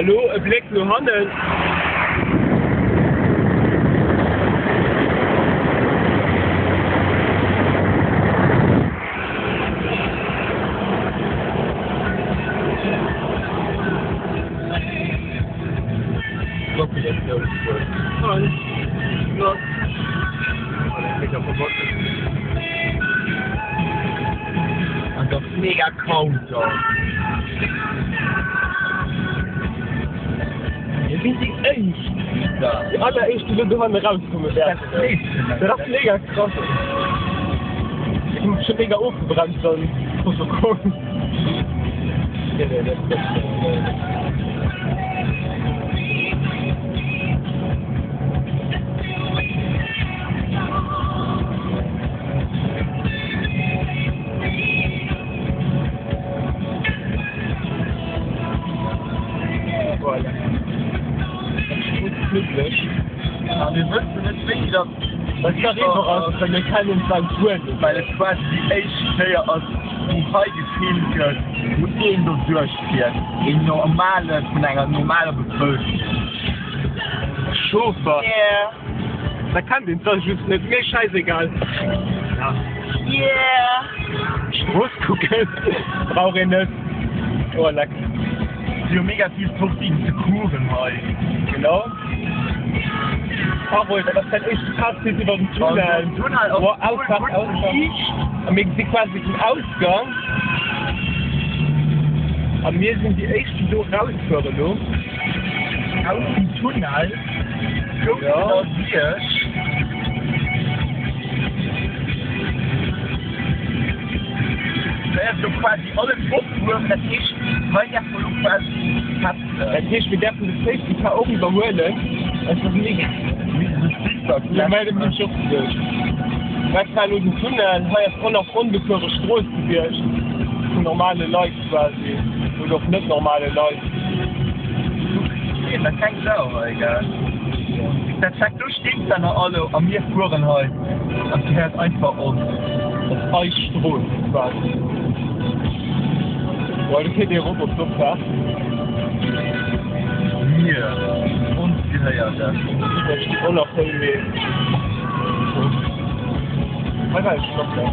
A lo e Bléck no hannen. An ass mega Countdown. Mir sinn déi éischt, déi alleréischt déi lo dohannen erauskomme wäerten. Dat ass mega krass. Ech hunn scho mega ofgebremst an Protokoll. Voilà. Dat ass gutt knuddleg. A mir wëssen net wéini dat Dat nach eriwwer ass, well mir kennen d'Land guer net. Well et quasi déi éischt Kéier ass, wou hei gefilmt gëtt, wou een do duerchfiert, een normale vun enger normaler Bevëlkerung. Chauffer. Yeah. Da kennt een d'Sall just net, mee schäisegal. Yeah. Strooss kucken brauch een net. Oh leck. Si hu mega vill Sortien ze kuchen hei. Genau. Carole, dat ass däin éischte Fazit iwwer den Tunnel. Den Tunnel ass Boah, Ausfahrt, gutt Ausfahrt. beliicht. A mir gesi quasi den Ausgang. A mir sinn déi éischt, déi do rausfueren elo. Aus dem Tunnel. Gouf Ja. ënner Bierg. Hei ass lo quasi alles opgehuewen, dat heescht hei däerf mer lo quasi hetzen. Dat heescht mir däerfen de Safety Car och iwwerhuelen. Dat ass mega. Ja, mä dat hunn ech och geduecht. Dat war elo den Tunnel. Hei ass och nach onbefuere Strooss gewiescht vun normale Leit quasi oder och net normale Leit. Kuck, dat keng Sau hei, gell? Dat check, do stinn se nach alle a mir fueren hei an et gehéiert einfach ons. Dat ass eis Strooss quasi. Boah, do fiert ee erop op d'Opfaart. Mir, ons gehéiert dat. Dat steet och nach voll mee. Hei war ech schon op der.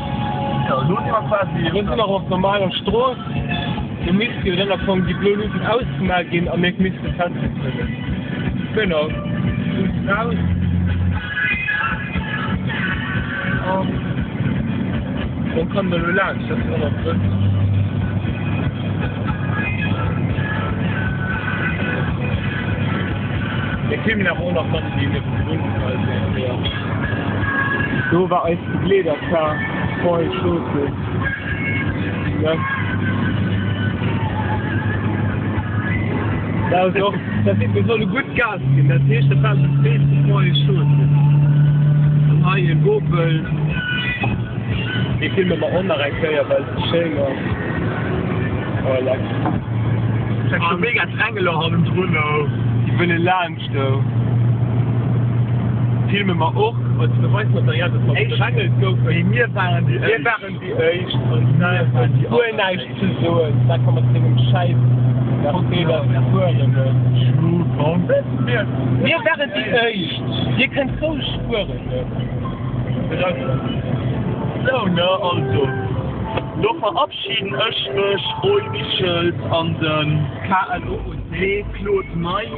Jo, elo si mer quasi. Elo si mer op normaler Strooss. Do misst jo dann am Fong déi blo Luuchten ausgemaach ginn a mir misste feste kënnen. Genau, Luuchten aus. An dann kann der elo laanscht, dat ass och nach flott. Mir filmen awer och nach dann déi niewendrun, also jo. Do war eis Begleederkar voll Chaussée. Dat ass och, dat seet mir solle gutt Gas ginn, dat heescht dat war de zweete voll Chaussée. An hei en Opel, dee filme mer och nach eng Kéier well et schéin ass. Oh leck. Check scho mega Drängeler hannendrun oh. Déi wëlle laanscht oh. Filme mer och als Beweismaterial, dass mer bedrängelt goufen. Mee mir waren déi Mir éischt. waren déi éischt an mir hunn guer näischt ze soen. Da ka mat sengem Schäiss Mercedes fueren. Mir waren déi éischt. Dir kënnt roueg fueren. Sou ne, also lo verabschieden ech mech, Roy Michels an den KLOOC. Claude May.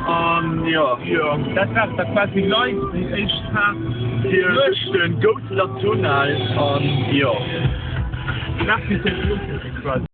An jo. Jo, dat war et da quasi live, déi éischt Faart duerch de Gousseler Tunnel an jo. Merci fir d'Nokucke quasi.